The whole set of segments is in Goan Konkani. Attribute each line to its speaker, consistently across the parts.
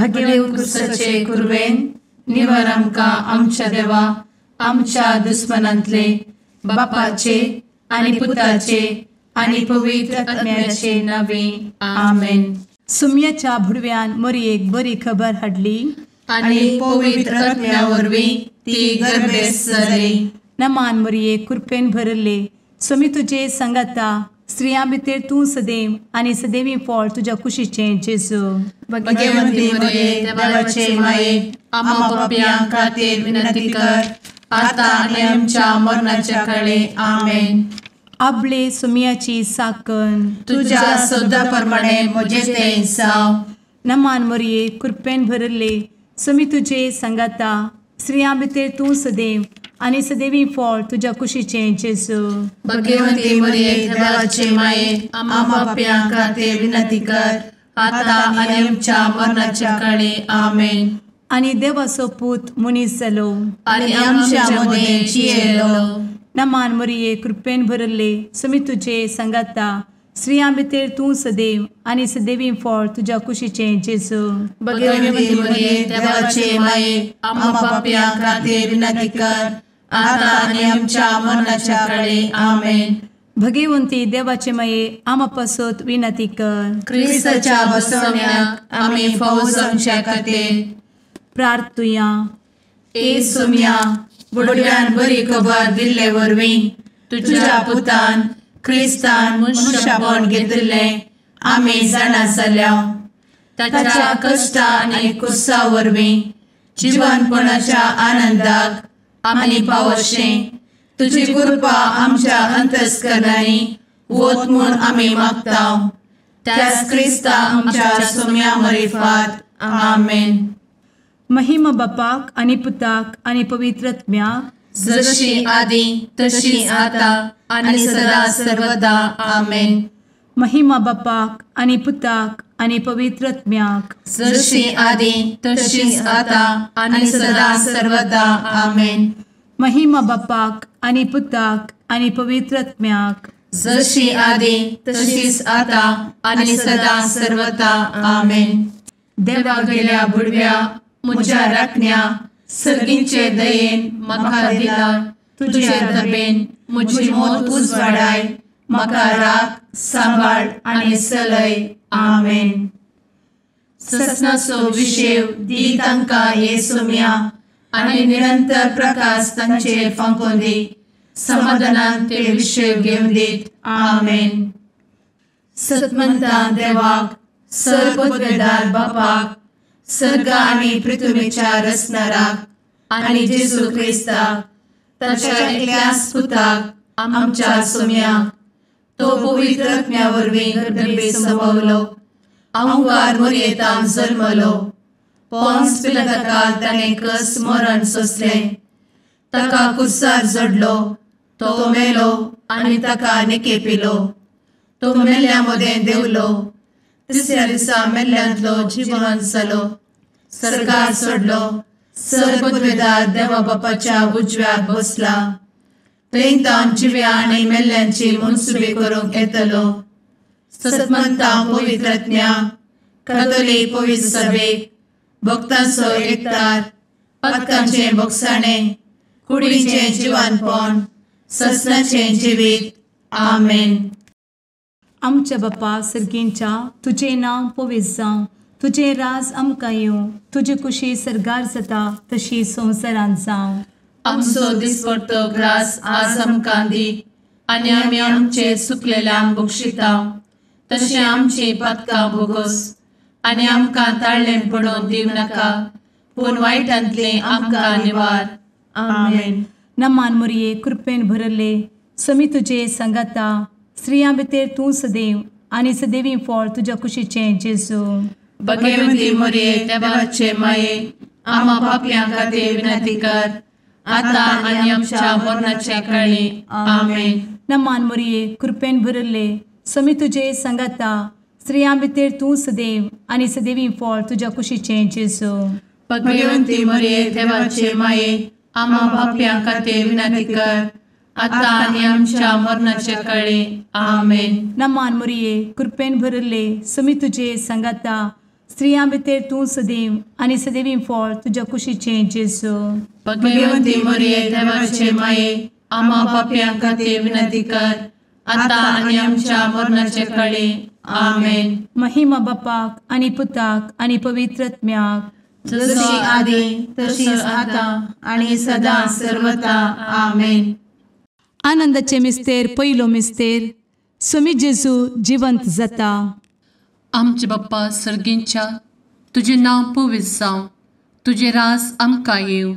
Speaker 1: भगेव कुरवेन निवर आमकां आमच्या देवा आमच्या दुस्मनांतले बापाचे आनी पुताचे आनी पवित्र आत्म्याचे नावे आमेन.
Speaker 2: सुम्याच्या भुडव्यान मोरयेक बरी खबर हाडली
Speaker 1: आनी पवित्र आत्म्या वरवीं ती गर्भेस्त जाली.
Speaker 2: नमान मोरये, कृपेन भरले, स्वामी तुजे संगाता, स्त्रियां भितर तूं सदैव आनी सदैवी फळ तुज्या कुशीचें जेजू.
Speaker 1: भगवंती मोरये, देवाचे माये, आम्हा पापयां खातीर विनंती कर आता आनी आमच्या मरणाच्या काळे. आमेन.
Speaker 2: आपले सुम्याची साकन
Speaker 1: तुज्या सदा प्रमाणे म्हजें तें जावं.
Speaker 2: नमान मोरये, कृपेन भरले, स्वामी तुजे संगाता, स्त्रियां भितर तूं सदैव आनी सदैवी फळ तुज्या कुशीचें जेजू.
Speaker 1: भगवंती मोरये, देवाचे माये, आम्हा पापयां खातीर विनंती कर आता आनी आमच्या मरणाच्या काळे. आमेन.
Speaker 2: आनी देवाचो पूत मनीस जालो
Speaker 1: आनी आमच्या मदें जियेलो.
Speaker 2: नमान मोरये, कृपेन भरले, स्वामी तुजे संगाता, स्त्रियां भितर तूं सदैव आनी सदैवी फळ तुज्या कुशीचें जेजू.
Speaker 1: भगवंती मोरये, देवाचे माये, आम्हा पापयां खातीर विनंती कर आता आनी आमच्या मरणाच्या काळे. आमेन.
Speaker 2: भगवंती देवाचे माये, आम्हा पासत विनंती कर.
Speaker 1: क्रिस्ताच्या बसवण्याक आमी फावो जावच्या खातीर
Speaker 2: प्रार्थुया.
Speaker 1: ए सुम्या, बुडव्यान बरी खबर दिल्ले वरवीं तुज्या पुतान क्रिस्तान मनशापण घेतिल्लें आमी जाणा जाल्या. ताच्या कश्टा आनी कुसा वरवीं जिवनपणाच्या आनंदाक आमी पावशें तुजी कृपा आमच्या अंतस्करणांनी वत म्हूण आमी मागता. त्याच क्रिस्ता आमच्या सुम्या मरिफात. आमेन.
Speaker 2: महिमा बापाक आनी पुताक आनी पवित्र आत्म्याक,
Speaker 1: जशी आदी तशी आता आनी सदा सर्वदा. आमेन.
Speaker 2: महिमा बापाक आनी पुताक आनी पवित्र आत्म्याक,
Speaker 1: जशी आदी तशी आता आनी सदा सर्वदा. आमेन.
Speaker 2: महिमा बापाक आनी पुताक आनी पवित्र आत्म्याक,
Speaker 1: जशी आदी तशीच आता आनी सदा सर्वदा. आमेन. देवा गेल्या बुडव्या म्हज्या राखण्या सर्गींचे दयेन म्हाका दिला तुजे दबेन म्हजी मोत उजवाडाय, म्हाका राख सांबाळ आनी चलय. आमेन. ससनाचो विशेव दी तांकां हे सुम्या आनी निरंतर प्रकाश तांचेर फांकोवन दी, समाधानान ते विशेव घेवन दीत. आमेन. सतमंता देवाक, सर्वपदवेदार बापाक, सर्ग आनी पृथ्वीच्या रचणाराक आनी जेजू क्रिस्ताक ताच्या एकल्याच पुताक आमच्या सुम्याक, तो पवित्र आत्म्या वरवीं गर्भे संभवलो, अहंकार मोरयेतान जल्मलो, पोन्स पिलाताकाल ताणें कस मरण सोंसलें, ताका कुर्सार जडलो, तो मेलो आनी ताका निकेपिलो, तो मेल्ल्या मदें देंवलो, तिसऱ्या दिसा मेल्ल्यांतलो जिवन जालो, सर्गार सोडलो, सर्वपदवेदार देवा बापाच्या उजव्याक बसला, थंय तावन जिव्या आनी मेल्ल्यांची मनसुबी करूंक येतलो. सतमंता पवित्र आत्म्या, कातोलीक पवित्र सभेक, भक्तांचो एकतार, पातकांचें भोगसाणें, कुडीचें जिवानपण, ससनाचें जिवीत. आमेन.
Speaker 2: आमच्या बापा सर्गींच्या, तुजें नांव पवित्र जावं, तुजें राज आमकां येवं, तुजी कुशी सर्गार जाता तशी संवसारांत जावं.
Speaker 1: आमचो दिसपडतो ग्रास आज आमकां दी आनी आमी आमचे सुकलेल्यांक बक्षिता तशें आमची पातकां भोगोस आनी आमकां ताळ्ळें पडोवन दिवं नाका, पूण वायटांतलें आमकां निवार. आमेन.
Speaker 2: नमान मोरये, कृपेन भरले, स्वामी तुजे संगाता, स्त्रियां भितर तूं सदैव आनी सदैवी फळ तुज्या कुशीचें जेजू.
Speaker 1: भगवंती मोरये, देवाचे माये, आम्हा पापयां खातीर विनंती कर आता आनी आमच्या मरणाच्या काळी. आमेन.
Speaker 2: नमान मोरये, कृपेन भरले, स्वामी तुजे संगाता, स्त्रियां भितर तूं सदैव आनी सदैवी फळ तुज्या कुशीचें जेजू.
Speaker 1: भगवंती मोरये, देवाचे माये, आम्हा पापयां खातीर विनंती कर आता आनी आमच्या मरणाच्या काळी. आमेन.
Speaker 2: नमान मोरये, कृपेन भरले, स्वामी तुजे संगाता, स्त्रियां भितर तूं सदैव आनी सदैवी फळ तुज्या कुशीचें जेजू.
Speaker 1: भगवंती मरिये देवाचे माये, आम्हा पापयां खातीर विनंती कर, आतां आनी आमच्या मरणाचे कळे. आमेन.
Speaker 2: महिमा बापाक आनी पुताक आनी पवित्र आत्म्याक,
Speaker 1: जशी आदी तशीच आतां आनी सदां सर्वता. आमेन.
Speaker 2: आनंदाचे मिस्तेर पयलो मिस्तेर, स्वामी जेजू जिवंत जाता.
Speaker 1: आमचे बाप्पा सर्गींच्या, तुजें नांव पवित्र जावं, तुजें रास आमकां येवं,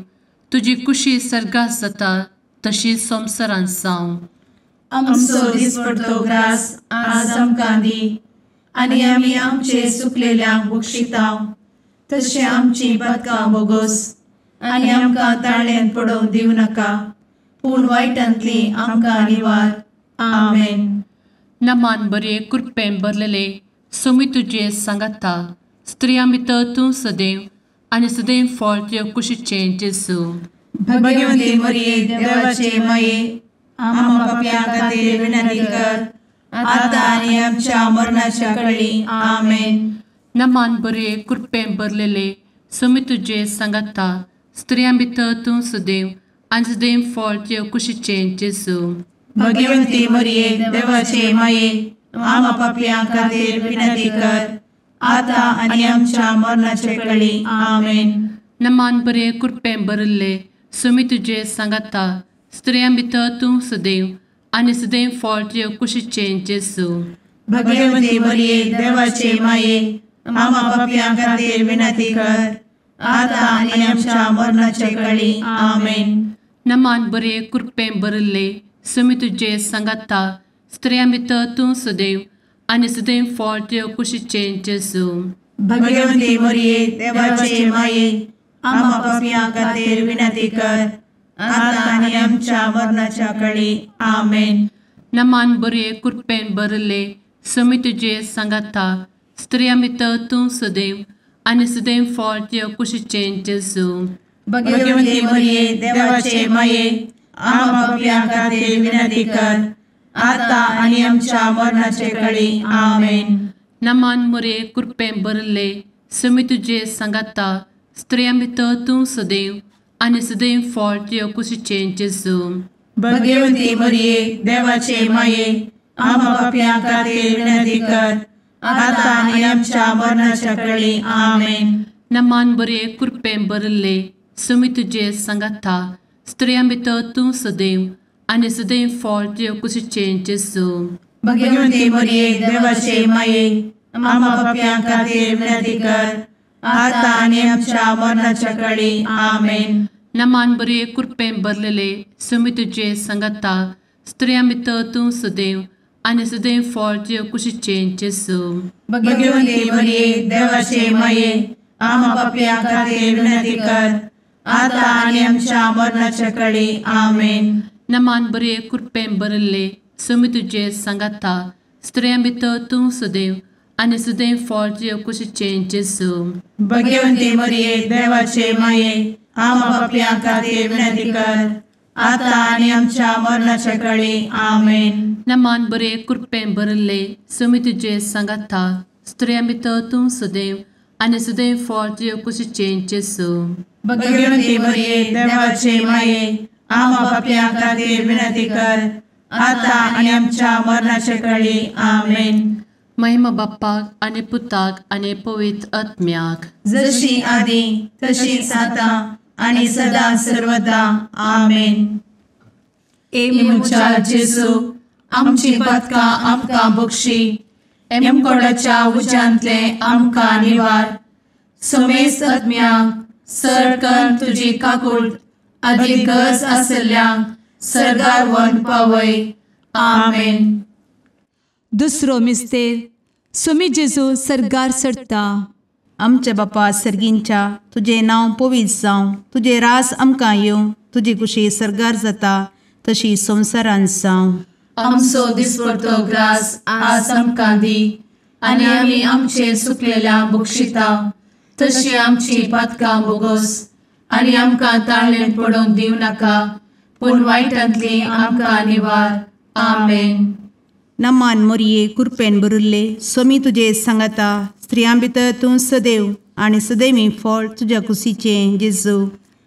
Speaker 1: तुजी कुशी सर्गात जाता तशी संवसारांत जावं. आमचो दिसपडतो ग्रास आज आमकां दी, आनी आमी आमचे सुकलेल्यांक बक्षिता तशें आमची पातकां बोगोस, आनी आमकां ताळ्यांत पडोवंक दिवं नाका, पूण वायटांतली आमकां निवार. आमेन. नमान बरे कृपेन भरलेले स्वामी तुजे सांगाता, स्त्रियां भितर तूं सदैव आनी सदैव फळ तुजे कुशीचें जेजू.
Speaker 3: भगवंती मरिये देवाचे माये, आम्हा पापयां खातीर विनंती कर, आतां आनी आमच्या मरणाच्या कळी. आमेन.
Speaker 1: नमान बरे कृपेन भरलेले स्वामी तुजे सांगाता, स्त्रियां भितर तूं सदैव आनी सदैव फळ तुजे कुशीचें जेजू.
Speaker 3: भगवंती मरिये देवाचे माये, आम्हा पापयां खातीर विनंती कर, आतां आनी आमच्या मरणाचे कळी. आमेन.
Speaker 1: नमान बरे कृपेन भरिल्ले स्वामी तुजे सांगाता, स्त्रियां भितर तूं सदैव आनी सदैव फळ तुजे कुशीचें जेजू.
Speaker 3: भगवंती मरिये देवाचे माये, आम्हा पापयां खातीर विनंती कर, आतां आनी आमच्या मरणाचे कळी. आमेन.
Speaker 1: नमान बरे कृपेन भरिल्ले स्वामी तुजे सांगाता, स्त्रियां भितर तूं सदैव आनी सदैव फळ तुजे कुशीचें जेजू.
Speaker 3: भगवंती मरिये देवाचे माये, आम्हा पापयां खातीर विनंती कर, आतां आनी आमच्या मरणाच्या कळी. आमेन.
Speaker 1: नमान बरे कृपेन भरिल्ले स्वामी तुजे सांगाता, स्त्रियां भितर तूं सदैव आनी सदैव फळ तुजे कुशीचें जेजू.
Speaker 3: भगवंती मरिये देवाचे माये, आम्हा पापयां खातीर विनंती कर, आतां आनी आमच्या मरणाचे कळी. आमेन.
Speaker 1: नमान मरिये कृपेन भरिल्ले स्वामी तुजे सांगाता, स्त्रियां भितर तूं सदैव आनी सदैव फळ तुजे कुशीचें जेजू.
Speaker 3: भगवंती मरिये देवाचे माये, आम्हा पापयां खातीर विनंती कर, आतां आनी आमच्या मरणाच्या कळी. आमेन.
Speaker 1: नमान बरे कृपेन भरिल्ले स्वामी तुजे सांगाता, स्त्रियां भितर तूं सदैव आनी सदैव फळ तुजे कुशीचें जेजू.
Speaker 3: भगवंती मरिये देवाचे माये, आम्हा पापयां खातीर विनंती कर, आतां आनी आमच्या मरणाच्या कळी. आमेन.
Speaker 1: नमान बरे कृपेन भरलेले स्वामी तुजे सांगाता, स्त्रियां भितर तूं सदैव आनी सदैव फळ तुजे कुशीचें जेजू.
Speaker 3: भगवंती मरिये देवाचे माये, आम्हा पापयां खातीर विनंती कर, आतां आनी आमच्या मरणाच्या कळी. आमेन.
Speaker 1: नमान बरे कृपेन भरिल्ले स्वामी तुजे सांगाता, स्त्रियां भितर तूं सदैव आनी सदैव फळ तुजे कुशीचें जेजू.
Speaker 3: भगवंती मरिये देवाचे माये, आम्हा पापयां खातीर विनंती कर, आतां आनी आमच्या मरणाच्या कळी. आमेन.
Speaker 1: नमान बरे कृपेन भरिल्ले स्वामी तुजे सांगाता, स्त्रियां भितर तूं सदैव आनी सदैव फळ तुजे कुशीचें जेजू.
Speaker 3: भगवंती मरिये देवाचे माये, आम्हा पापयां खातीर विनंती कर, आतां आनी आमच्या मरणाचे कळी. आमेन.
Speaker 1: महिमा बाप्पाक आनी पुताक आनी पवित्र आत्म्याक,
Speaker 3: जशी आदी तशीच आतां आनी सदां सर्वदा. आमेन.
Speaker 1: ए म्हज्या जेजू, आमची पातकां आमकां बक्षी, एमकोडाच्या उज्यांतले आमकां निवार, समेस्त आत्म्यांक सरकन तुजी काकूट आदी गरज आशिल्ल्यांक सर्गार व्हरून पावय. आमेन.
Speaker 2: दुसरो मिस्तेर, स्वामी जेजू सर्गार चडटा.
Speaker 4: आमच्या बापा सर्गींच्या, तुजें नांव पवित्र जावं, तुजें रास आमकां येवं, तुजी कुशी सर्गार जाता तशी संवसारांत जावं.
Speaker 1: आमचो दिसपडतो ग्रास आज आमकां दी, आनी आमी आमचे सुकलेल्या बक्षिता तशी आमची पातकां बोगोस, आनी आमकां ताळ्ळेंत पडोवंक दिवं नाका, पूण वायटांतली आमकां निवार. आमेन.
Speaker 4: नमान मोरये कुरपेन बरुल्ले सोमी तुजे सांगाता स्त्रियां भितर तूं सदैव आनी सदैवी फळ तुज्या कुशीचें जेजू।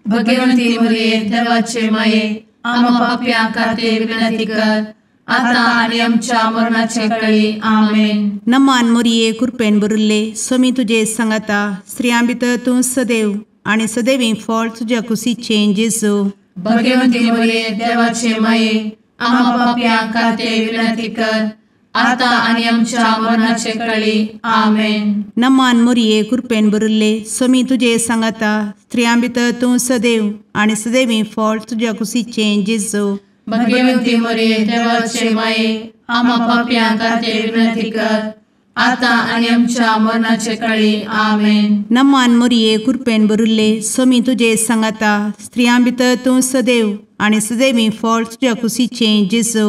Speaker 1: भगवंती मोरये देवाचे माये आम्हा पाप्यां खातीर विनंती कर आता आनी आमच्या मरणाचे वेळी। आमेन।
Speaker 4: नमान मोरये कुरपेन बरुल्ले सोमी तुजे सांगाता स्त्रियां भितर तूं सदैव आनी सदैवी फळ तुज्या कुशीचें जेजू।
Speaker 1: भगवंती मोरये देवाचे माये आम्हा पाप्यां खातीर विनंती कर आता आनी आमच्या मरणाचे वेळी। आमेन।
Speaker 4: नमान मोरये कुरपेन बरुल्ले सोमी तुजे सांगाता स्त्रियां भितर तूं सदैव आनी सदैवी फळ तुज्या कुशीचें जेजू।
Speaker 1: भगवंती मोरये देवाचे माये आम्हा पाप्यां खातीर विनंती कर आता आनी आमच्या मरणाचे वेळी। आमेन।
Speaker 4: नमान मोरये कुरपेन बरुल्ले सोमी तुजे सांगाता स्त्रियां भितर तूं सदैव आनी सदैवी फळ तुज्या कुशीचें जेजू।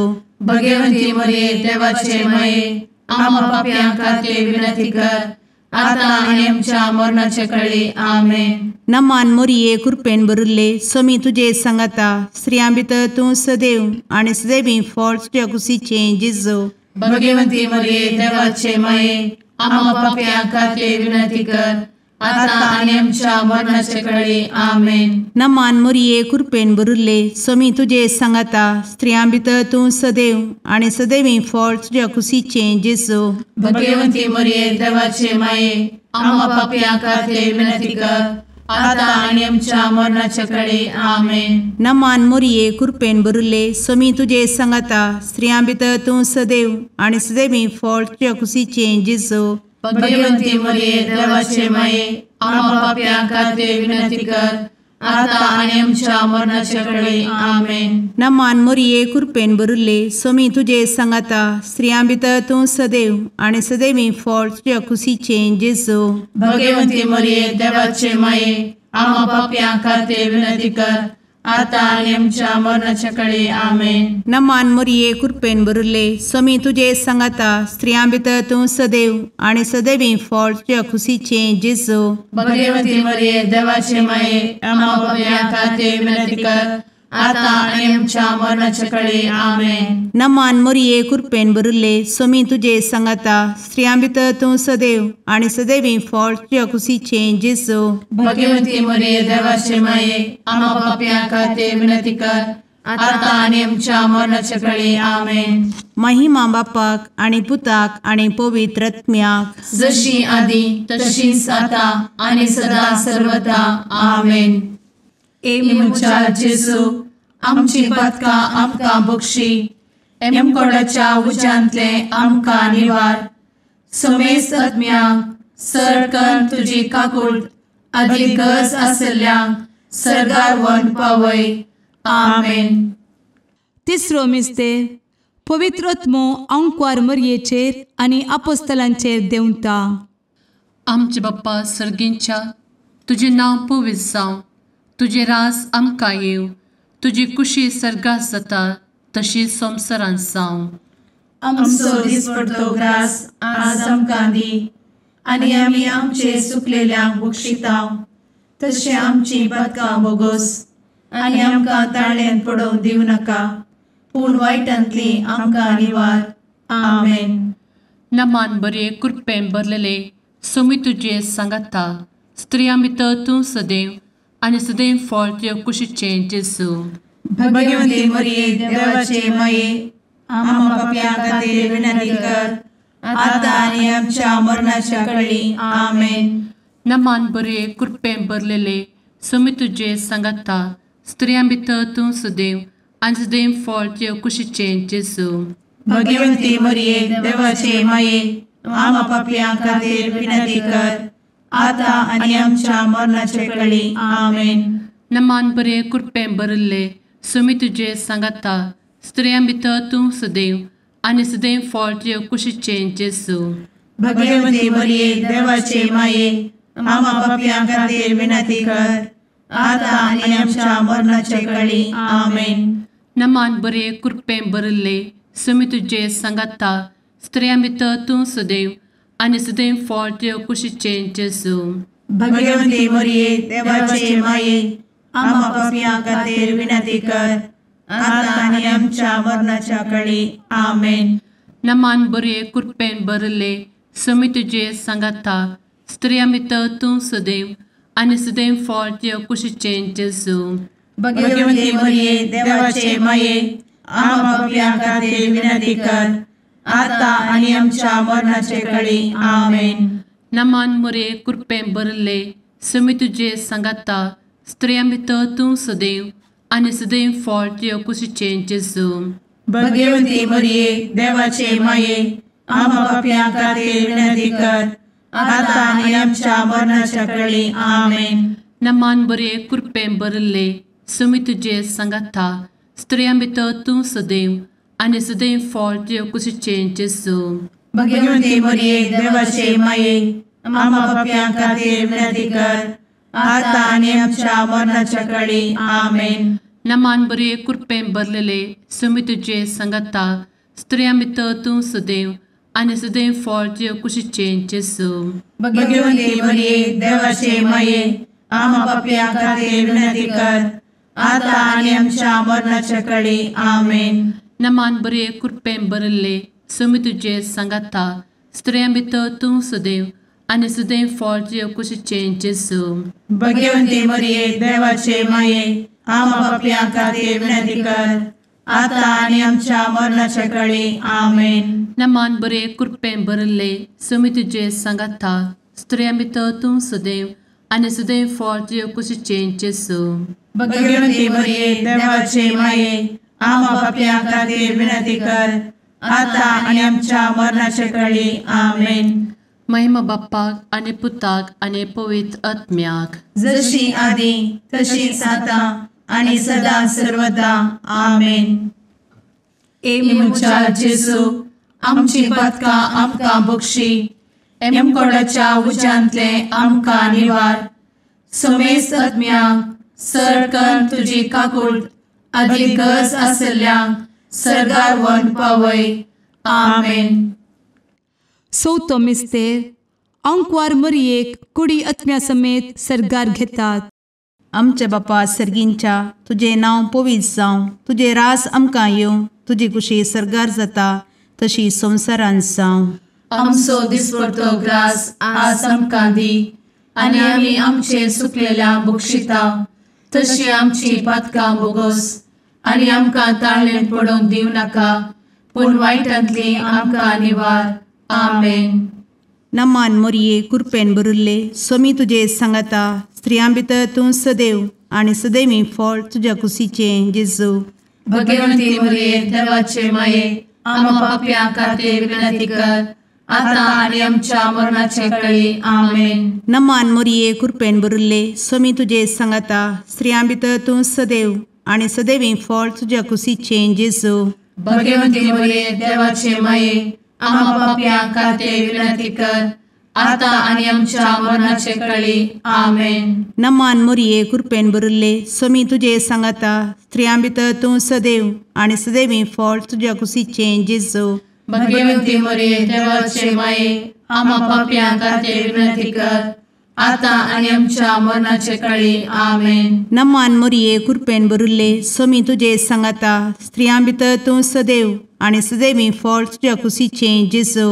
Speaker 1: भगवंती मोरये देवाचे माये आम्हा पाप्यां खातीर विनंती कर आता आनी आमच्या मरणाचे वेळी। आमेन।
Speaker 4: नमान मोरये कुरपेन बरुल्ले सोमी तुजे सांगाता स्त्रियां भितर तूं सदैव आनी सदैवी फळ तुज्या कुशीचें जेजू।
Speaker 1: भगवंती मोरये देवाचे माये आम्हा पाप्यां खातीर विनंती कर आता आनी आमच्या मरणाचे वेळी। आमेन।
Speaker 4: नमान मोरये कुरपेन बरुल्ले सोमी तुजे सांगाता स्त्रियां भितर तूं सदैव आनी सदैवी फळ तुज्या कुशीचें जेजू।
Speaker 1: भगवंती मोरये देवाचे माये आम्हा पाप्यां खातीर विनंती कर आता आनी आमच्या मरणाचे वेळी। आमेन।
Speaker 4: नमान मोरये कुरपेन बरुल्ले सोमी तुजे सांगाता स्त्रियां भितर तूं सदैव आनी सदैवी फळ तुज्या कुशीचें जेजू।
Speaker 1: भगवंती मोरये देवाचे माये आम्हा पाप्यां खातीर विनंती कर आता आनी आमच्या मरणाचे वेळी। आमेन।
Speaker 4: नमान मोरये कुरपेन बरुल्ले सोमी तुजे सांगाता स्त्रियां भितर तूं सदैव आनी सदैवी फळ तुज्या कुशीचें जेजू।
Speaker 1: भगवंती मोरये देवाचे माये आम्हा पाप्यां खातीर विनंती कर आता आनी आमच्या मरणाचे वेळी। आमेन।
Speaker 4: नमान मोरये कुरपेन बरुल्ले सोमी तुजे सांगाता स्त्रियां भितर तूं सदैव आनी सदैवी फळ तुज्या कुशीचें जेजू।
Speaker 1: भगवंती मोरये देवाचे माये आम्हा पाप्यां खातीर विनंती कर आता आनी आमच्या मरणाचे वेळी। आमेन।
Speaker 4: नमान मोरये कुरपेन बरुल्ले सोमी तुजे सांगाता स्त्रियां भितर तूं सदैव आनी सदैवी फळ तुज्या कुशीचें जेजू।
Speaker 1: भगवंती मोरये देवाचे माये आम्हा पाप्यां खातीर विनंती कर आता आनी आमच्या मरणाचे वेळी। आमेन।
Speaker 4: महिमा बापाक आनी पुताक आनी पवित्र आत्म्याक,
Speaker 1: जशी आदी तशीच आता आनी सदा सर्वदा। आमेन। ए म्हज्या जेजू आमची पातकां आमकां बक्षी, एमकोडाच्या उज्यांतले आमकां निवार, समेस्त आत्म्यांक सरकन तुजी काकूट आदी गरज आसल्ल्यांक सर्गार व्हरून पावय। आमेन।
Speaker 2: तिसरो मिस्तेर पवित्र आत्मो आंकवार मरयेचेर आनी आपोस्तलांचेर देंवता।
Speaker 1: आमचे बाप्पा सर्गींच्या तुजें नांव पवित्र जावं, तुजें राज आमकां येवं, तुजी कुशी सर्गात जाता तशी संवसारांत जावं।
Speaker 3: आमचो दिसपडतो ग्रास आज आमकां दी आनी आमी आमचे सुकलेल्यांक बक्षितांव तशें आमची पातकां बोगोस आनी आमकां ताळ्यान पडोवंक दिवं नाका, पूण वायटांतली आमकां निवार। आमेन।
Speaker 1: नमान बरे कुरपेन भरलेले सोमी तुजे सांगाता स्त्रियां भितर तूं सदैव आनी सदैव फळ तुज्या कुशीचें जेजू।
Speaker 3: भगवंती मोरये देवाचे माये आम्हा पाप्यां खातीर विनंती कर आता आनी आमच्या मरणाच्या वेळी। आमेन।
Speaker 1: नमान बरे कुरपेन भरलेले सोमी तुजे सांगाता स्त्रियां भितर तूं सदैव आनी सदैव फळ तुज्या कुशीचें जेजू।
Speaker 3: भगवंती मोरये देवाचे माये आम्हा पाप्यां खातीर विनंती कर आता आनी आमच्या मरणाचे वेळी। आमेन।
Speaker 1: नमान बरे कुरपेन भरिल्ले सोमी तुजे सांगाता स्त्रियां भितर तूं सदैव आनी सदैव फळ तुज्या कुशीचें जेजू।
Speaker 3: भगवंती मोरये देवाचे माये आम्हा पाप्यां खातीर विनंती कर आता आनी आमच्या मरणाचे वेळी। आमेन।
Speaker 1: नमान बरे कुरपेन भरिल्ले सोमी तुजे सांगाता स्त्रियां भितर तूं सदैव आनी सदैव फळ तुज्या कुशीचें जेजू।
Speaker 3: भगवंती मोरये देवाचे माये आम्हा पाप्यां खातीर विनंती कर आता आनी आमच्या मरणाच्या वेळी। आमेन।
Speaker 1: नमान बरे कृपेन भरले स्वामी तुजे सांगाता स्त्रियां भितर तूं सदैव आनी सदैव फळ तुज्या कुशीचें जेजू।
Speaker 3: भगवती मरिये देवाचे माये आम्हा पाप्यां खातीर विनंती कर आता आनी आमच्या मरणाचे कळी। आमेन।
Speaker 1: नमान मरिये कृपेन भरले स्वामी तुजे सांगाता स्त्रियां भितर तूं सदैव आनी सदैव फळ तुज्या कुशीचें जेजू।
Speaker 3: भगवती मरिये देवाचे माये आम्हा पाप्यां खातीर विनंती कर आता आनी आमच्या मरणाच्या कळी। आमेन।
Speaker 1: नमान बरे कृपेन भरले स्वामी तुजे सांगाता स्त्रियां भितर तूं सदैव आनी सदैव फळ तुज्या कुशीचें जेजू।
Speaker 3: भगवती मरिये देवाचे माये आम्हा पाप्यां खातीर विनंती कर आता आनी आमच्या मरणाच्या कळी। आमेन।
Speaker 1: नमान बरे कृपेन भरलेले स्वामी तुजे सांगाता स्त्रियां भितर तूं सदैव आनी सदैव फळ तुज्या कुशीचें जेजू।
Speaker 3: भगवती मरिये देवाचे माये आम्हा पाप्यां खातीर विनंती कर आता आनी आमच्या मरणाच्या कळी। आमेन।
Speaker 1: नमान बरे कृपेन भरले स्वामी तुजे सांगाता स्त्रियां भितर तूं सदैव आनी सदैव फळ तुज्या कुशीचें जेजू।
Speaker 3: भगवती मरिये देवाचे माये आम्हा पाप्यां खातीर विनंती कर आता आनी आमच्या मरणाच्या कळी। आमेन।
Speaker 1: नमान बरे कृपेन भरले स्वामी तुजे सांगाता स्त्रियां भितर तूं सदैव आनी सदैव फळ तुज्या कुशीचें जेजू।
Speaker 3: भगवती मरिये देवाचे माये आम्हा पाप्यां खातीर विनंती कर आता आनी आमच्या मरणाच्या कळी। आमेन।
Speaker 1: महिमा बाप्पाक आनी पुताक आनी पवित्र आत्म्याक,
Speaker 3: जशी आदी तशीच आता आनी सदा सर्वदा। आमेन। ए म्हज्या जेजू आमची पातकां आमकां बक्षी, एमकोडाच्या उज्यांतले आमकां निवार, समेस्त आत्म्यांक सरकन तुजी काकूट आदी गरज आसल्ल्यांक सर्गार व्हरून पावय। आमेन।
Speaker 2: चवथो मिस्तेर आंकवार मरियेक कुडी आत्म्या समेत सर्गार घेतात।
Speaker 4: आमच्या बापा सर्गींच्या तुजें नांव पवित्र जावं, तुजें राज आमकां येवं, तुजी कुशी सर्गार जाता तशी संवसारांत जावं।
Speaker 1: आमचो दिसपडतो ग्रास आज आमकां दी आनी आमी आमचे सुकलेल्या बक्षिता तशी आमची पातकां बोगस आनी आमकां ताळेन पडोवंक दिवं नाका पूण वायटांतली आमकां निवार। आमेन।
Speaker 4: नमान मोरये कृपेन भरिल्ले स्वामी तुजे सांगाता स्त्रियां भितर तूं सदैव आनी सदैवी फळ तुज्या कुशीचें जेजू।
Speaker 1: भगवंती मोरये देवाचे माये आम्हा पाप्यां खातीर विनंती कर आता आनी आमच्या मरणाचे कळी। आमेन।
Speaker 4: नमान मोरये कृपेन भरिल्ले स्वामी तुजे सांगाता स्त्रियां भितर तूं सदैव आनी सदैवी फळ तुज्या कुशीचें जेजू।
Speaker 1: भगवंती मोरये देवाचे माये आम्हा पाप्यां खातीर विनंती कर आता आनी आमच्या मरणाचे कळी। आमेन।
Speaker 4: नमान मोरये कृपेन भरिल्ले स्वामी तुजे सांगाता स्त्रियां भितर तूं सदैव आनी सदैवी फळ तुज्या कुशीचें जेजू।
Speaker 1: भगवंती मोरये देवाचे माये आम्हा पाप्यां खातीर विनंती कर आता आनी आमच्या मरणाचे कळी। आमेन।
Speaker 4: नमान मोरये कृपेन भरिल्ले स्वामी तुजे सांगाता स्त्रियां भितर तूं सदैव आनी सदैवी फळ तुज्या कुशीचें जेजू।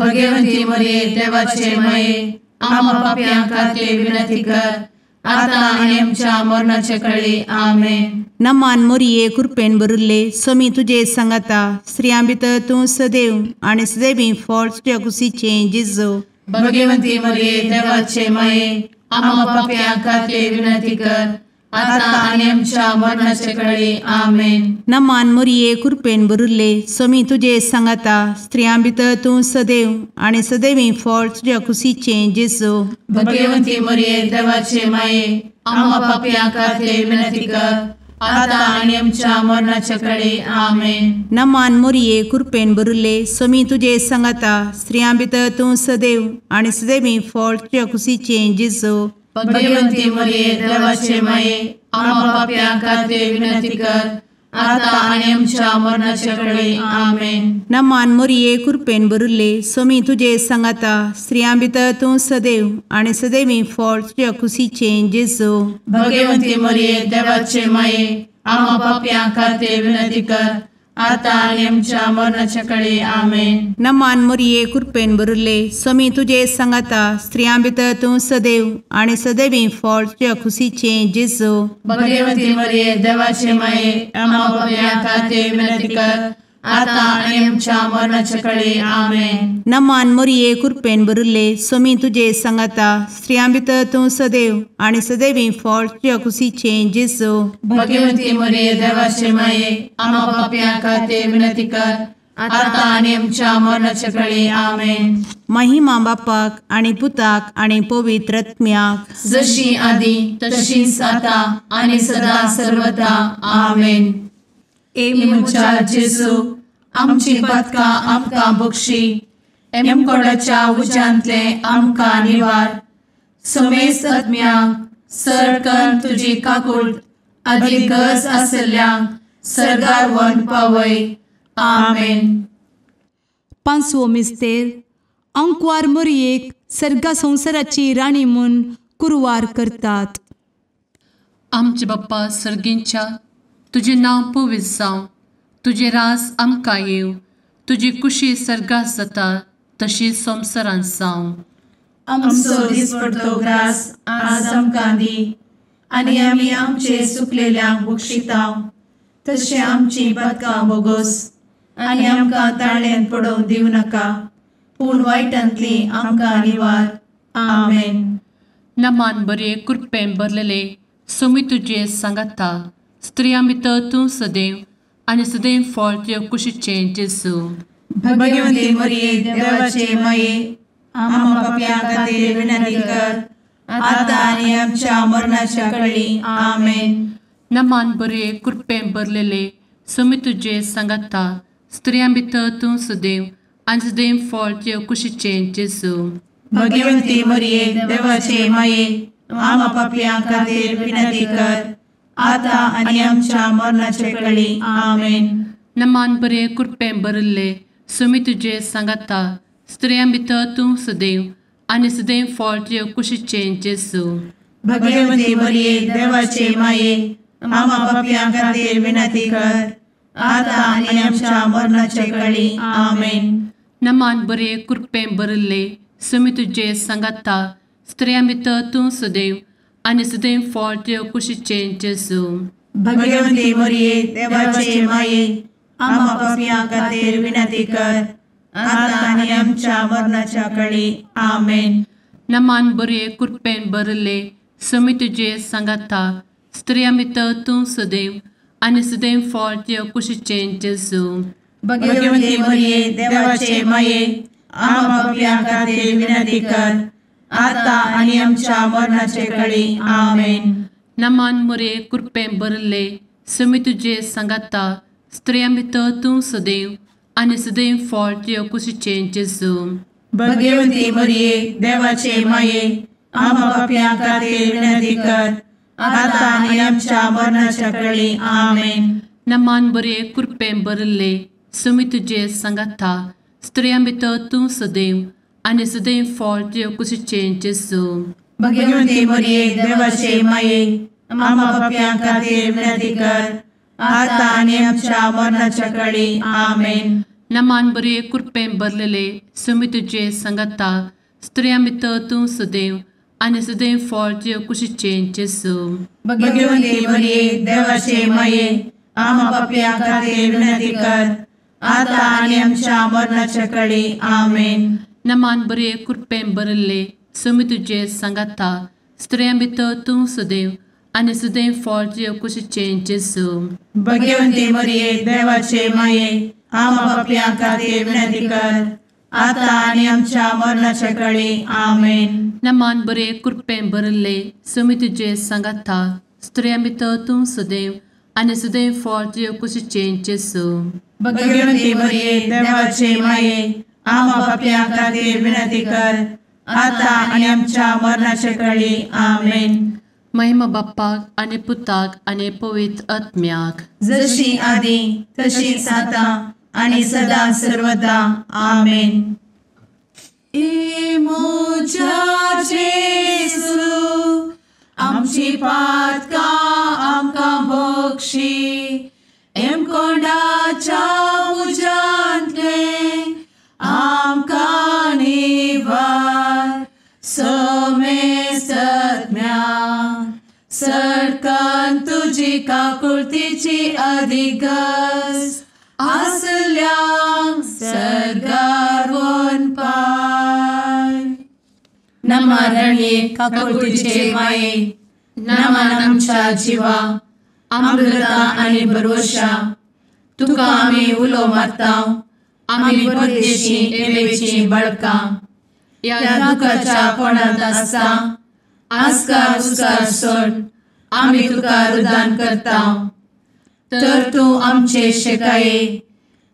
Speaker 1: भगवंती मोरये देवाचे माये आम्हा पाप्यां खातीर विनंती कर आता आनी आमच्या मरणाचे कळी। आमेन।
Speaker 4: नमान मोरये कृपेन भरिल्ले स्वामी तुजे सांगाता स्त्रियां भितर तूं सदैव आनी सदैवी फळ तुज्या कुशीचें जेजू।
Speaker 1: भगवंती मोरये देवाचे माये आम्हा पाप्यां खातीर विनंती कर आता आनी आमच्या मरणाचे कळी। आमेन।
Speaker 4: नमान मोरये कृपेन भरिल्ले स्वामी तुजे सांगाता स्त्रियां भितर तूं सदैव आनी सदैवी फळ तुज्या कुशीचें जेजू।
Speaker 1: भगवंती मोरये देवाचे माये आम्हा पाप्यां खातीर विनंती कर आता आनी आमच्या मरणाचे कळी। आमेन।
Speaker 4: नमान मोरये कृपेन भरिल्ले स्वामी तुजे सांगाता स्त्रियां भितर तूं सदैव आनी सदैवी फळ तुज्या कुशीचें जेजू।
Speaker 1: भगवंती मोरये देवाचे माये आम्हा पाप्यां खातीर विनंती कर आता आनी आमच्या मरणाचे कळी। आमेन।
Speaker 4: नमान मोरये कृपेन भरिल्ले स्वामी तुजे सांगाता स्त्रियां भितर तूं सदैव आनी सदैवी फळ तुज्या कुशीचें जेजू।
Speaker 1: भगवंती मोरये देवाचे माये आम्हा पाप्यां खातीर विनंती कर
Speaker 3: आतां आनी आमच्या मरणाच्या कळे. आमेन.
Speaker 4: नमान मोरये कृपेन भरिल्ले, स्वामी तुजे सांगाता, स्त्रियां भितर तूं सदैव आनी सदैवी फळ तुज्या खुशीचें जेजू.
Speaker 3: भगवती मरिये देवाचे माये, आम्हा पाप्यां खातीर विनंती कर, आतां आनी आमच्या मरणाच्या कळे. आमेन.
Speaker 4: नमान मोरये कृपेन भरिल्ले, स्वामी तुजे सांगाता, स्त्रियां भितर तूं सदैव आनी सदैवी फळ तुज्या खुशीचें जेजू.
Speaker 3: भगवती मरिये देवाचे माये, आम्हा पाप्यां खातीर विनंती कर, आतां आनी आमच्या मरणाच्या कळे. आमेन.
Speaker 4: महिमा बापाक आनी पुताक आनी पवित्र आत्म्याक,
Speaker 3: जशी आदी तशीच आतां आनी सदा सर्वदा. आमेन. ए म्हज्या जेजू, आमची पातकां आमकां बक्षी, एमकोडाच्या उज्यांतले आमकां निवार, समेस्त आत्म्यांक सरकन तुजी काकूट आदी गरज आशिल्ल्यांक सर्गार व्हरून पावय. आमेन.
Speaker 2: पांचवो मिस्तेर. आंकवार मोरयेक सर्गा संवसाराची राणी म्हूण कुरवार करतात.
Speaker 1: आमचे बाप्पा सर्गींच्या, तुजें नांव पवित्र जावं, तुजें राज आमकां येवं, तुजी कुशी सर्गात जाता तशी संवसारांत जावं.
Speaker 3: आमचो दिसपडतो ग्रास आज आमकां दी, आनी आमी आमचे सुकलेल्यांक बक्षितांव, तशें आमची पातकां बोगोस, आनी आमकां ताळ्यांत पडोवंक दिवं नाका, पूण वायटांतली आमकां निवार. आमेन.
Speaker 1: नमान बरे कृपेन भरलेले, स्वामी तुजे सांगाता, स्त्रियां भितर तूं सदैव आनी सदैव फळ तुज्या कुशीचें जेजू.
Speaker 3: भगवती मरिये देवाचे माये, आम्हा पाप्यां खातीर विनंती कर, आतां आनी आमच्या मरणाच्या कळी. आमेन.
Speaker 1: नमान बरे कृपेन भरलेले, स्वामी तुजे सांगाता, स्त्रियां भितर तूं सदैव आनी सदैव फळ तुज्या कुशीचें जेजू.
Speaker 3: भगवती मरिये देवाचे माये, आम्हा पाप्यां खातीर विनंती कर, आतां आनी आमच्या मरणाच्या कळी. आमेन.
Speaker 1: नमान बरे कृपेन भरिल्ले, स्वामी तुजे सांगाता, स्त्रियां भितर तूं सदैव आनी सदैव फळ तुज्या कुशीचें जेजू.
Speaker 3: भगवती मरिये देवाचे माये, आम्हा पाप्यां खातीर विनंती कर, आतां आनी आमच्या मरणाच्या कळी. आमेन.
Speaker 1: नमान बरे कृपेन भरिल्ले, स्वामी तुजे सांगाता, स्त्रियां भितर तूं सदैव आनी सदैव फळ तुज्या कुशीचें जेजू.
Speaker 3: भगवती मरिये देवाचे माये, आम्हा पाप्यां खातीर विनंती कर, आतां आनी आमच्या मरणाच्या कळी. आमेन.
Speaker 1: नमान बरे कृपेन भरिल्ले, स्वामी तुजे सांगाता, स्त्रियां भितर तूं सदैव आनी सदैव फळ तुज्या कुशीचें जेजू.
Speaker 3: भगवती मरिये देवाचे माये, आम्हा पाप्यां खातीर विनंती कर, आतां आनी आमच्या मरणाचे कळी. आमेन.
Speaker 1: नमान मरिये कृपेन भरिल्ले, स्वामी तुजे सांगाता, स्त्रियां भितर तूं सदैव आनी सदैव फळ तुज्या कुशीचें जेजू.
Speaker 3: भगवती मरिये देवाचे माये, आम्हा पाप्यां खातीर विनंती कर, आतां आनी आमच्या मरणाच्या कळी. आमेन.
Speaker 1: नमान बरे कृपेन भरिल्ले, स्वामी तुजे सांगाता, स्त्रियां भितर तूं सदैव आनी सदैव फळ तुज्या कुशीचें जेजू.
Speaker 3: भगवती मरिये देवाचे माये, आम्हा पाप्यां खातीर विनंती कर, आतां आनी आमच्या मरणाच्या कळी. आमेन.
Speaker 1: नमान बरे कृपेन भरलेले, स्वामी तुजे सांगाता, स्त्रियां भितर तूं सदैव आनी सदैव फळ तुज्या कुशीचें जेजू.
Speaker 3: भगवती मरिये देवाचे माये, आम्हा पाप्यां खातीर विनंती कर, आतां आनी आमच्या मरणाच्या कळी. आमेन.
Speaker 1: नमान बरे कृपेन भरिल्ले, स्वामी तुजे सांगाता, स्त्रियां भितर तूं सदैव आनी सदैव फळ तुज्या कुशीचें जेजू.
Speaker 3: भगवती मरिये देवाचे माये, आम्हा पाप्यां खातीर विनंती कर, आतां आनी आमच्या मरणाच्या कळी. आमेन.
Speaker 1: नमान बरे कृपेन भरिल्ले, स्वामी तुजे सांगाता, स्त्रियां भितर तूं सदैव आनी सदैव फळ तुज्या कुशीचें जेजू.
Speaker 3: भगवती मरिये देवाचे माये, आम्हा पाप्यां खातीर विनंती कर, आतां आनी आमच्या मरणाच्या कळी. आमेन.
Speaker 1: महिमा बाप्पाक आनी पुताक आनी पवित्र आत्म्याक,
Speaker 3: जशी आदी तशीच आतां आनी सदा सर्वदा. आमेन. ए म्हज्या जेजू, आमची पातकां आमकां बक्षी, एमकोंडाच्या
Speaker 1: तुजी काकुळतीची अधिगस आसल्यांक सर्गार वनपाय. नमा रणये काकुळतीचे माये, नमन आमच्या जिवा, अमृता आनी भरवशा, तुका आमी उलो मारता, आमी परदेशी एवेची बळकां, ह्या दुखाच्या कोणांत आसता आस्कार उस्कार सोड आमी तुका रुदान करता. तर तूं आमचे शेकाये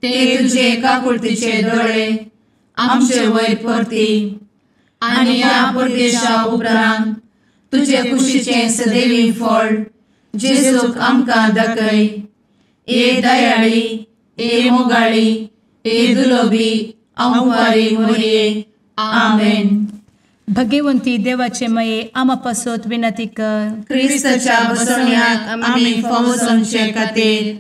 Speaker 1: ते तुजे काकुळतीचे दोळे आमचे वयर परती आनी ह्या परदेशा उपरांत तुजे कुशीचें सदैवी फळ जेजूक आमकां दाखय. ए दयाळी, ए मोगाळी, ए दुलोबी अंवारी मोरये. आमेन.
Speaker 2: भगवंती देवाचे मये आमा पासत विनंती कर.
Speaker 3: क्रिस्ताच्या बसवण्याक आमी फावो जावचे खातीर.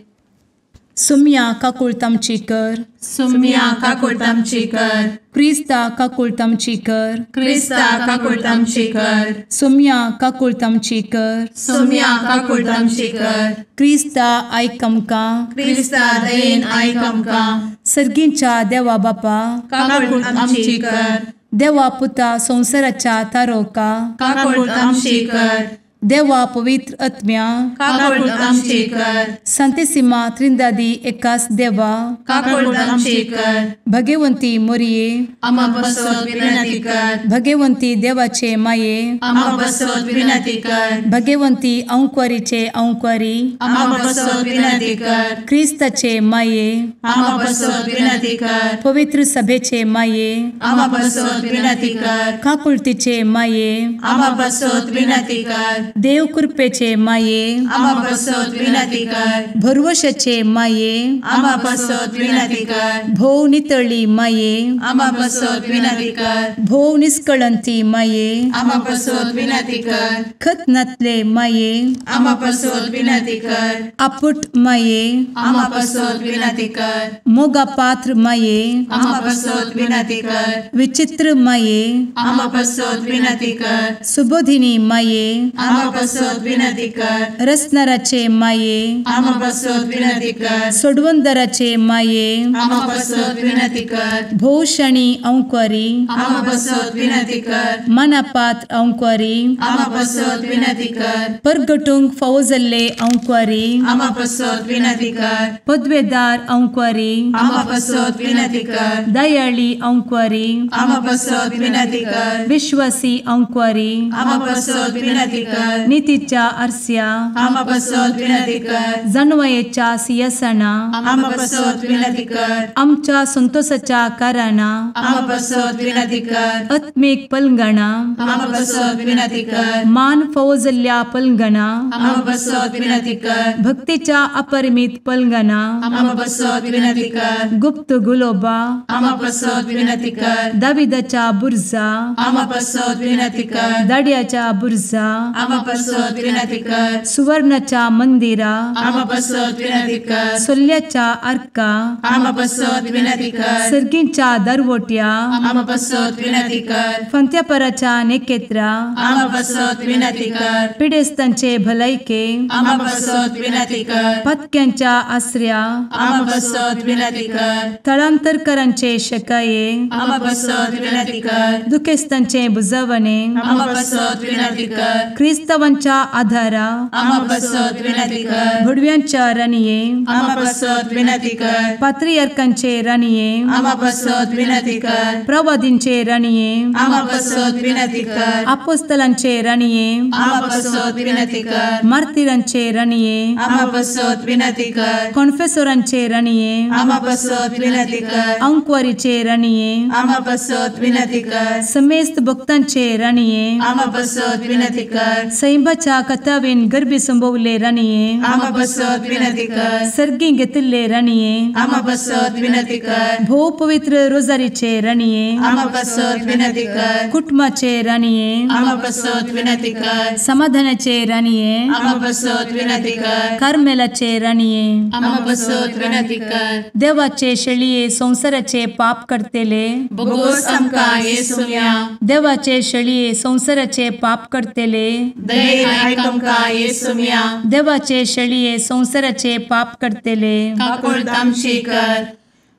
Speaker 2: सुम्या काकुळत आमची कर.
Speaker 3: सुम्या काकुळत आमची कर.
Speaker 2: क्रिस्ता काकुळत आमची कर.
Speaker 3: क्रिस्ता काकुळत आमची कर.
Speaker 2: सुम्या काकुळत आमची कर.
Speaker 3: सुम्या काकुळत आमची कर.
Speaker 2: क्रिस्ता आयक आमकां.
Speaker 3: क्रिस्ता दयेन आयक आमकां.
Speaker 2: सर्गींच्या देवा बापा
Speaker 3: काकुळत आमची कर.
Speaker 2: देवा पुता संवसाराच्या तारोका
Speaker 3: काकुळत आमची कर.
Speaker 2: देवा पवित्र आत्म्या
Speaker 3: काकुळत आमची कर.
Speaker 2: संतेसिमा त्रिंदादी एकास देवा
Speaker 3: काकुळत आमची कर.
Speaker 2: भगवंती मोरये
Speaker 3: आमा पासत विनंती कर.
Speaker 2: भगवंती देवाचे माये
Speaker 3: आमा पासत विनंती कर.
Speaker 2: भगवंती अंकुरीचे अंकुरी
Speaker 3: आमा पासत विनंती कर.
Speaker 2: क्रिस्ताचे माये
Speaker 3: आमा पासत विनंती कर.
Speaker 2: पवित्र सभेचे माये
Speaker 3: आमा पासत विनंती कर.
Speaker 2: काकुळतीचे माये
Speaker 3: आमा पासत विनंती कर.
Speaker 2: देव कृपेचे माये
Speaker 3: आमा पासत विनंती कर.
Speaker 2: भरवशाचे माये
Speaker 3: आमा पासत विनंती कर.
Speaker 2: भोव नितळी माये
Speaker 3: आमा पासत विनंती कर.
Speaker 2: भोव निष्कळंती माये
Speaker 3: आमा पासत विनंती कर.
Speaker 2: खत नातले माये
Speaker 3: आमा पासत विनंती कर.
Speaker 2: आपुट माये
Speaker 3: आमा पासत विनंती कर.
Speaker 2: मोगा पात्र माये
Speaker 3: आमा पासत विनंती कर.
Speaker 2: विचित्र माये
Speaker 3: आमा पासत विनंती कर.
Speaker 2: सुबोधिनी माये
Speaker 3: आमा पासत विनंती कर.
Speaker 2: रसनाराचे माये
Speaker 3: आमा पासत विनंती कर.
Speaker 2: सोडवंदराचे माये
Speaker 3: आमा पासत विनंती कर.
Speaker 2: भोवशणी अंकुरी
Speaker 3: आमा पासत विनंती कर.
Speaker 2: मनापात्र अंकुरी
Speaker 3: आमा पासत विनंती कर.
Speaker 2: परगटूंक फावो जाल्ले अंकुरी
Speaker 3: आमा पासत विनंती कर.
Speaker 2: पदवेदार अंकुरी
Speaker 3: आमा पासत विनंती कर.
Speaker 2: दयाळी अंकुरी
Speaker 3: आमा पासत विनंती कर.
Speaker 2: विश्वासी अंकुरी
Speaker 3: आमा पासत विनंती कर.
Speaker 2: नितीच्या आरस्या
Speaker 3: आमा पासत विनंती कर.
Speaker 2: जानवयेच्या सिंहासना
Speaker 3: आमा पासत विनंती कर.
Speaker 2: आमच्या संतोषाच्या कारणा
Speaker 3: आमा पासत विनंती कर.
Speaker 2: आत्मीक पलंगणा
Speaker 3: आमा पासत विनंती कर.
Speaker 2: मान फावो जाल्ल्या पलंगणा
Speaker 3: आमा पासत विनंती कर.
Speaker 2: भक्तीच्या अपरिमित पलंगणा
Speaker 3: आमा पासत विनंती कर.
Speaker 2: गुप्त गुलोबा
Speaker 3: आमा पासत विनंती कर.
Speaker 2: दाविदाच्या बुर्जा
Speaker 3: आमा पासत विनंती कर.
Speaker 2: दाड्याच्या बुर्जा
Speaker 3: आमा पासत विनंती कर.
Speaker 2: सुवर्णाच्या मंदिरा
Speaker 3: आमा पासत विनंती कर.
Speaker 2: सोल्ल्याच्या आर्का
Speaker 3: आमा पासत विनंती कर.
Speaker 2: सर्गींच्या दरवट्या
Speaker 3: आमा पासत विनंती कर.
Speaker 2: फंत्यापराच्या नेकेत्रा
Speaker 3: आमा पासत विनंती कर.
Speaker 2: पिडेस्तांचे भलायके
Speaker 3: आमा पासत विनंती कर.
Speaker 2: पत्क्यांच्या आसऱ्या
Speaker 3: आमा पासत विनंती कर.
Speaker 2: थळांतरकरांचे शकाये
Speaker 3: आमा पासत विनंती कर.
Speaker 2: दुखेस्तांचे बुजवणे
Speaker 3: आमा पासत विनंती कर.
Speaker 2: क्रिस्तावांच्या आधारा
Speaker 3: आमा पासत विनंती कर.
Speaker 2: भुडव्यांच्या राणये
Speaker 3: आमा पासत विनंती कर.
Speaker 2: पात्रियार्कांचे राणये
Speaker 3: आमा पासत विनंती कर.
Speaker 2: प्रवादींचे राणये
Speaker 3: आमा पासत विनंती कर.
Speaker 2: आपोस्तलांचे राणये
Speaker 3: आमा पासत विनंती कर.
Speaker 2: मार्तिरांचे राणये
Speaker 3: आमा पासत विनंती कर.
Speaker 2: कॉन्फेसोरांचे राणये
Speaker 3: आमा पासत विनंती कर.
Speaker 2: अंकुवारीचे राणये
Speaker 3: आमा पासत विनंती कर.
Speaker 2: समेस्त भक्तांचे राणये
Speaker 3: आमा पासत विनंती कर.
Speaker 2: सैंबाच्या कथावेन गर्भी संभवले राणये
Speaker 3: आमा पासत विनंती कर.
Speaker 2: सर्गी घेतिल्ले राणये
Speaker 3: आमा पासत विनंती कर.
Speaker 2: भोव पवित्र रोजारीचे राणये
Speaker 3: आमा पासत विनंती कर.
Speaker 2: कुटुंबाचे राणये
Speaker 3: आमा पासत विनंती कर.
Speaker 2: समाधानाचे राणये
Speaker 3: आमा पासत विनंती कर.
Speaker 2: कार्मेलाचे राणये
Speaker 3: आमा पासत विनंती कर.
Speaker 2: देवाचे शेळये संवसाराचे पाप करतेले
Speaker 3: बोगोस आमकां येसुम्या
Speaker 2: देवाचे शेळये संवसाराचे पाप करतेले
Speaker 1: दयेन आयक आमकां येसुम्या।
Speaker 2: देवाचे शेळये संवसाराचे पाप करतले
Speaker 1: काकुळट आमची कर।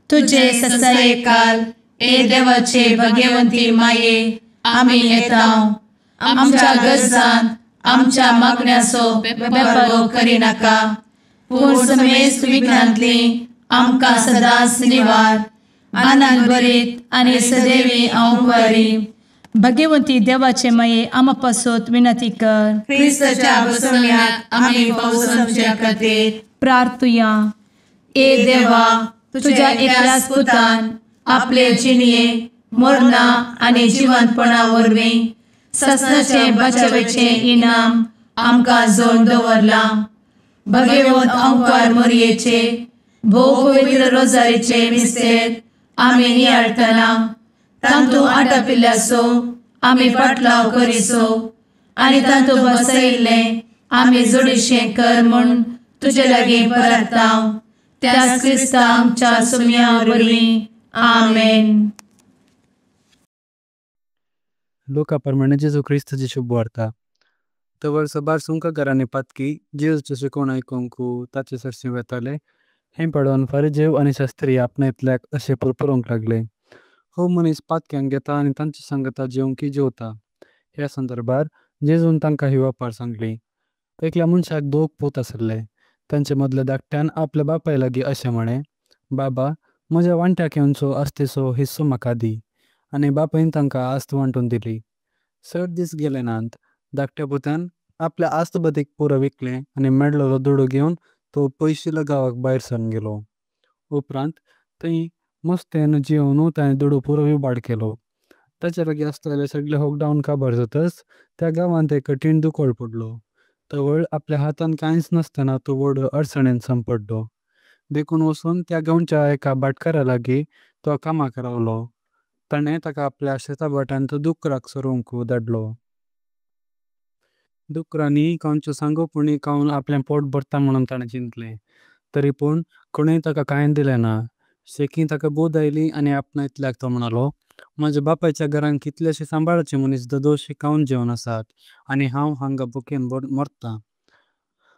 Speaker 2: तुजे
Speaker 1: ससायेकाल ए देवाचे भगवंती माये आमी येता आमच्या गरजान आमच्या मागण्याचो बेपर्वो करिनाका पूण समेस्त विघ्नांतली आमकां सदांच निवार।
Speaker 2: आनंद भरीत आनी सदैवी अंवकारी भगवंती देवाचे माये आमा पासत विनंती कर।
Speaker 1: क्रिस्ताच्या बसवण्याक आमी पावसाच्या खातीर
Speaker 2: प्रार्थुया।
Speaker 1: ए देवा तुझ्या एकल्याच पुतान आपले जिणये मरणा आनी जिवंतपणा वरवीं ससनाचे बचावेचे इनाम आमकां जोड दवरलां। भगवंत अंकार मोरयेचे भोव पवित्र रोजारीचे मिस्तेर आमी नियाळटना तांतू आटापिल्ल्याचो आमी पाटलाव करिसो आनी तांतू बसयिल्लें आमी जोडीशें कर म्हूण तुजे लागीं परता त्याच क्रिस्ता आमच्या सुम्या वरवीं आमेन।
Speaker 5: लोका प्रमाणे जेजू क्रिस्ताची शुभ वार्ता। तवळ सबार सुंकाघरांनी पातकी जेजूचें शिकोवण आयकूंक ताचे सरशीं वेताले। हें पळोवन फारिजेव आनी शास्त्री आपणांतल्याक अशें पुरपुरूंक लागले, हो मनीस पातक्यांक घेता आनी तांचे सांगता जेवंकी जेवता। ह्या संदर्भार जेजून तांकां ही वपार सांगली। एकल्या मनशाक दोग पूत आशिल्ले। तांचे मदल्या धाकट्यान आपल्या बापाय लागीं अशें म्हळें, बाबा म्हज्या वांट्याक येवचो आस्तेचो हिस्सो म्हाका दी। आनी बापायन तांकां आस्त वांटून दिली। चड दीस गेले नात, धाकट्या पुतान आपल्या आस्त बदीक पुरो विकलें आनी मेळ्ळो दुडू घेवन तो पयशिल्ल्या गांवाक भायर सरून गेलो। उपरांत थंय मस्तेन जेवन ताणें दुडू पुरो विबाड केलो। ताचे लागीं आसतले सगळे होगडावन काबार जातच त्या गांवांत एक कठीण दुकळ पडलो। तवळ आपल्या हातान कांयच नासतना तो व्हड अडचणेन सांपडलो। देखून वचून त्या गांवच्या एका भाटकारा लागीं तो कामाक रावलो। ताणें ताका आपल्या शेताभाटांत दुकराक चरोवंक धाडलो। दुकरांनी खावच्यो सांगो पुणी खावन आपलें पोट भरता म्हणून ताणें चिंतलें। तरी पूण कोणें ताका कांय दिलें ना। शेकीं ताका बोध आयली आनी आपणांतल्याक तो म्हणालो, म्हज्या बापायच्या घरांत कितलेशे सांबाळाचे मनीस ददोशी खावन जेवन आसात आनी हांव हांगा भुकेन मरतां।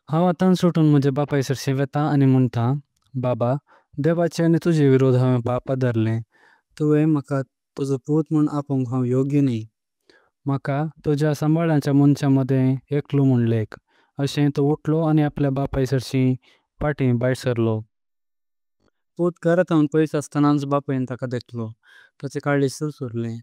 Speaker 5: हांव आतां सुटून म्हज्या बापाय सरशीं वेता आनी म्हणटा, बाबा देवाचे आनी तुजे विरोध हांवें पाप धरलें। तुवें म्हाका तुजो पूत म्हूण आपोवंक हांव योग्य न्ही। म्हाका तुज्या सांबाळाच्या मनशां मदें एकलो म्हूण लेख। अशें तो उठलो आनी आपल्या बापाय सरशीं फाटीं भायर सरलो। पूत घरा थावन पयस आसतनाच बापायन ताका देखलो। ताचें काळीज सुरसुरलें।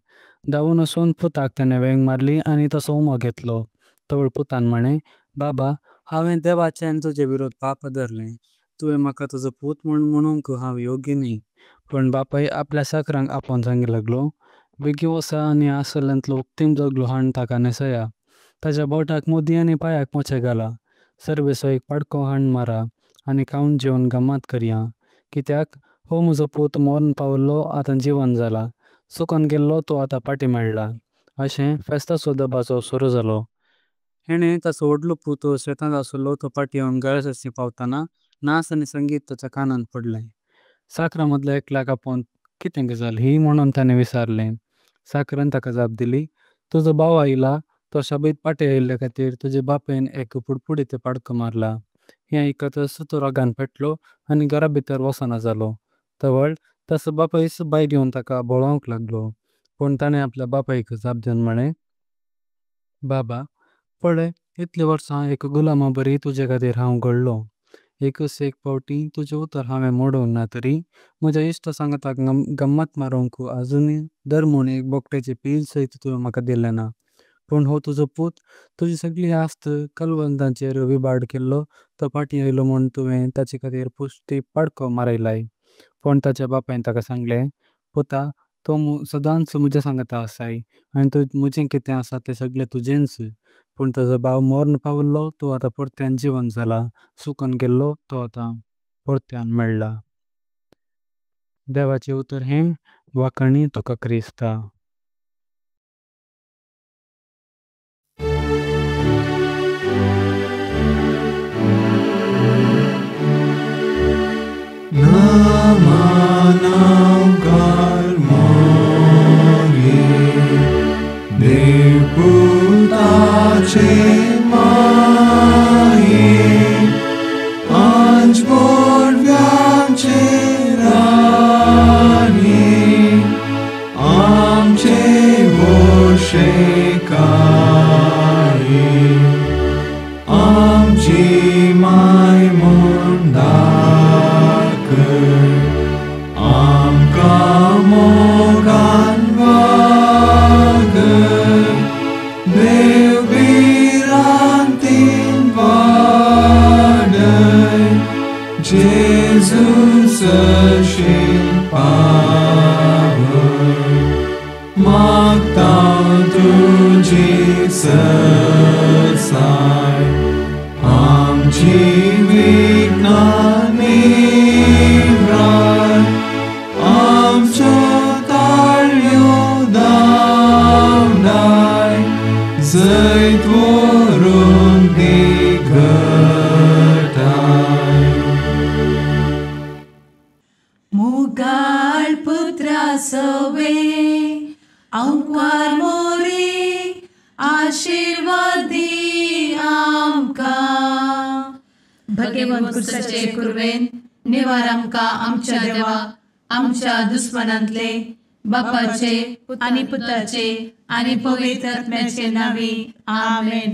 Speaker 5: धांवून वचून पुताक ताणें वेंग मारली आनी ताचो उमो घेतलो। तवळ पुतान म्हळें, बाबा हांवें देवाचे आनी तुजे विरोध पाप धरलें। तुवें म्हाका तुजो पूत म्हूण म्हणूंक हांव योग्य न्ही। पूण बापाय आपल्या चाकरांक आपोवन सांगी लागलो, बेगीन वचा आनी आसल्यांतलो उक्तीम जगलो हाडून ताका न्हेसया। ताच्या बोटाक मुदी आनी पांयाक मोचे घाला। सर्वेचो एक पाडको हाडून मारा आनी खावन जेवन गम्मत करया। कित्याक हो म्हजो पूत मरण पाविल्लो आतां जिवन जाला, चुकोन गेल्लो तो आतां फाटीं मेळ्ळा। अशें फेस्ताचो दबाजो सुरू जालो। हेणें ताचो व्हडलो पूत शेतांत आशिल्लो तो फाटीं येवन घरा सरशीं पावतना नाच आनी संगीत ताच्या कानांत पडलें। चाकरां मदल्या एकल्याक आपोवन कितें गजाल ही म्हणून ताणें विचारलें। चाकरान ताका जाप दिली, तुजो भाव आयला, तो शाबीत फाटीं आयिल्ल्या खातीर तुजे बापायन एक पुडपुडीत पाडको मारला। हें आयकतच तो रागान पेटलो आनी घरा भितर वचना जालो। तवळ ताचो बापायच भायर येवन ताका बळोवंक लागलो। पूण ताणें आपल्या बापायक जाप दिवन म्हळें, बाबा पळय इतलीं वर्सां एक गुलामा बरी तुजे खातीर हांव घडलो। एकच एक फावटी तुजें उतर हांवें मोडूंक ना तरी म्हज्या इश्टा सांगाताक गम्मत मारूंक आजुनूय धर म्हूण एक बोकड्याचें पील सयत तुवें म्हाका दिलें ना। पूण हो तुजो पूत तुजी सगळी आस्त कलवंतांचेर विबाड केल्लो तो फाटीं आयलो म्हूण तुवें ताचे खातीर पुश्टी पाडको मारयलाय। पूण ताच्या बापायन ताका सांगलें, पुता तूं सदांच म्हज्या सांगाता आसाय आनी म्हजें कितें आसा तें सगळें तुजेंच। पूण तुजो भाव मरण पाविल्लो तो आतां परत्यान जिवन जाला, चुकोन गेल्लो तो आतां परत्यान मेळ्ळा। देवाचें उतर हें वाखाणी तुका क्रिस्ता।
Speaker 6: देवपुताचे म्हूण दाखय आमकां मोगान वागय देव भिरांतीन वाडय जेजू सरशीं पावय मागता तुजी सरसाय आमची विघ्नां निवराय आमच्यो ताळयो धांवडाय जैत व्हरून ती घटाय.
Speaker 3: मुगाळ पुत्रा सवे आंकवार मोरी आशीर्वाद दी आमकां.
Speaker 1: भगवंत कुर्साचे कुर्वेन निवार आमकां आमच्या देवा आमच्या दुस्मनांतले बापाचे
Speaker 3: आनी पुताचे आनी पवित्र आत्म्याचे नांवी आमेन.